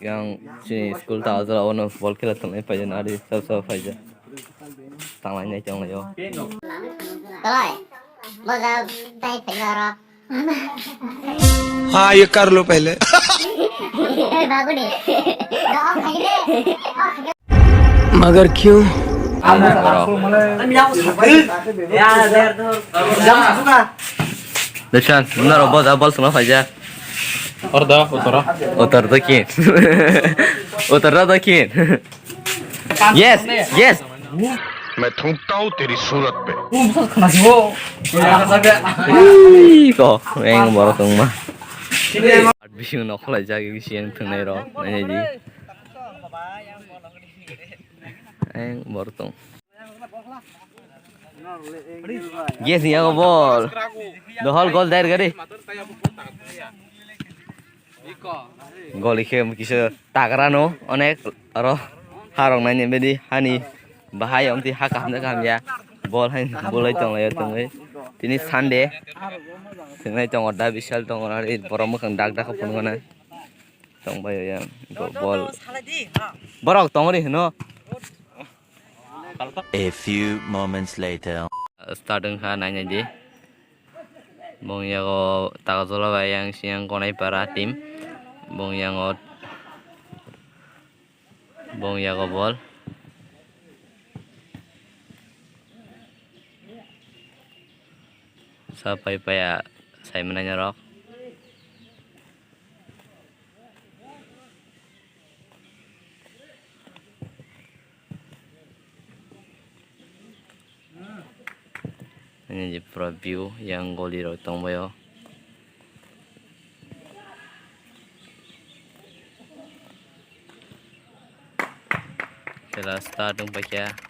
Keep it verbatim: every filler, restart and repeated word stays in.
Yang chini school ta ajala ono bol khela tongnai paijak nari sab sab paijak. Tanglai nai tonglai o. Kalai, boja tai paijak aro. हाँ, ये कर लो पहले। Baguni. मगर क्यों? Deshan, naro boja bol songna paijak. Orda, otara. Otor to kin. Otor to kin. Yes, yes. मैं थूकता हूँ तेरी सूरत पे। Ui, ko, eng borok tongma. Bising no kholai jagi bising thwngnai rok, nai di. Eng borok tong. Yes, yang bol. Dohol gol dair gari. Gol ikhe kisa tagra no onek aro harok nai ni bedi hani bahai omti ha kaham kaham ya. Bol hai bolai tong lai tong lai. Tini Sunday. Tini tong da bisal tong ari borok mwkhang dak dak phunuknai. Tong bai ya. Bol. Borok tong ri hino. A few moments later. Start wngkha, nainai di. Bong yago Tagojola bai yang siyang Konaipara team. Bong yango, bong yago bol. Sa pai paya sai manai norok. Ini di pura view yang goli rok tong bayo. Kela start wng paikha.